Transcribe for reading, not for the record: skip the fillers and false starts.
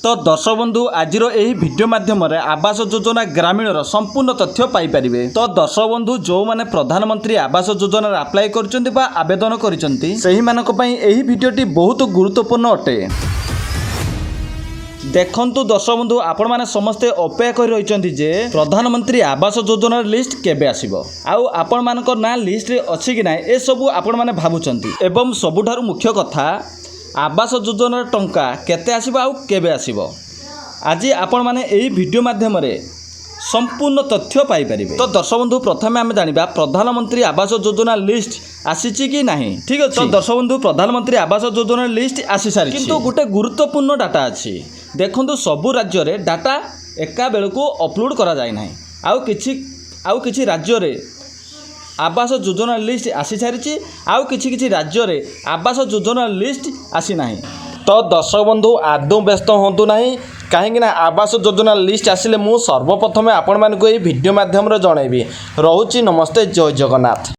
ତ ଦର୍ଶକ ବନ୍ଧୁ, ଆଜିର ଏହି ଭିଡ଼ିଓ ମାଧ୍ୟମରେ ଆବାସ ଯୋଜନା ଗ୍ରାମୀଣର ସମ୍ପୂର୍ଣ୍ଣ ତଥ୍ୟ ପାଇପାରିବେ। ତ ଦର୍ଶକ ବନ୍ଧୁ, ଯେଉଁମାନେ ପ୍ରଧାନମନ୍ତ୍ରୀ ଆବାସ ଯୋଜନାରେ ଆପ୍ଲାଏ କରିଛନ୍ତି ବା ଆବେଦନ କରିଛନ୍ତି, ସେହିମାନଙ୍କ ପାଇଁ ଏହି ଭିଡ଼ିଓଟି ବହୁତ ଗୁରୁତ୍ୱପୂର୍ଣ୍ଣ ଅଟେ। ଦେଖନ୍ତୁ ଦର୍ଶକ ବନ୍ଧୁ, ଆପଣମାନେ ସମସ୍ତେ ଅପେକ୍ଷା କରି ରହିଛନ୍ତି ଯେ ପ୍ରଧାନମନ୍ତ୍ରୀ ଆବାସ ଯୋଜନାର ଲିଷ୍ଟ କେବେ ଆସିବ ଆଉ ଆପଣମାନଙ୍କ ନାଁ ଲିଷ୍ଟରେ ଅଛି କି ନାହିଁ, ଏସବୁ ଆପଣମାନେ ଭାବୁଛନ୍ତି। ଏବଂ ସବୁଠାରୁ ମୁଖ୍ୟ କଥା, ଆବାସ ଯୋଜନାର ଟଙ୍କା କେତେ ଆସିବ ଆଉ କେବେ ଆସିବ, ଆଜି ଆପଣମାନେ ଏହି ଭିଡ଼ିଓ ମାଧ୍ୟମରେ ସମ୍ପୂର୍ଣ୍ଣ ତଥ୍ୟ ପାଇପାରିବେ। ତ ଦର୍ଶକ ବନ୍ଧୁ, ପ୍ରଥମେ ଆମେ ଜାଣିବା ପ୍ରଧାନମନ୍ତ୍ରୀ ଆବାସ ଯୋଜନା ଲିଷ୍ଟ ଆସିଛି କି ନାହିଁ। ଠିକ୍ ଅଛି। ତ ଦର୍ଶକ ବନ୍ଧୁ, ପ୍ରଧାନମନ୍ତ୍ରୀ ଆବାସ ଯୋଜନା ଲିଷ୍ଟ ଆସିସାରିଛି, କିନ୍ତୁ ଗୋଟେ ଗୁରୁତ୍ୱପୂର୍ଣ୍ଣ ଡାଟା ଅଛି। ଦେଖନ୍ତୁ, ସବୁ ରାଜ୍ୟରେ ଡାଟା ଏକା ବେଳକୁ ଅପଲୋଡ଼ କରାଯାଇ ନାହିଁ। ଆଉ କିଛି ରାଜ୍ୟରେ ଆବାସ ଯୋଜନା ଲିଷ୍ଟ ଆସିସାରିଛି, ଆଉ କିଛି କିଛି ରାଜ୍ୟରେ ଆବାସ ଯୋଜନା ଲିଷ୍ଟ ଆସିନାହିଁ। ତ ଦର୍ଶକ ବନ୍ଧୁ, ଆଦୌ ବ୍ୟସ୍ତ ହୁଅନ୍ତୁ ନାହିଁ, କାହିଁକିନା ଆବାସ ଯୋଜନା ଲିଷ୍ଟ ଆସିଲେ ମୁଁ ସର୍ବପ୍ରଥମେ ଆପଣମାନଙ୍କୁ ଏହି ଭିଡ଼ିଓ ମାଧ୍ୟମରେ ଜଣାଇବି। ରହୁଛି, ନମସ୍ତେ, ଜୟ ଜଗନ୍ନାଥ।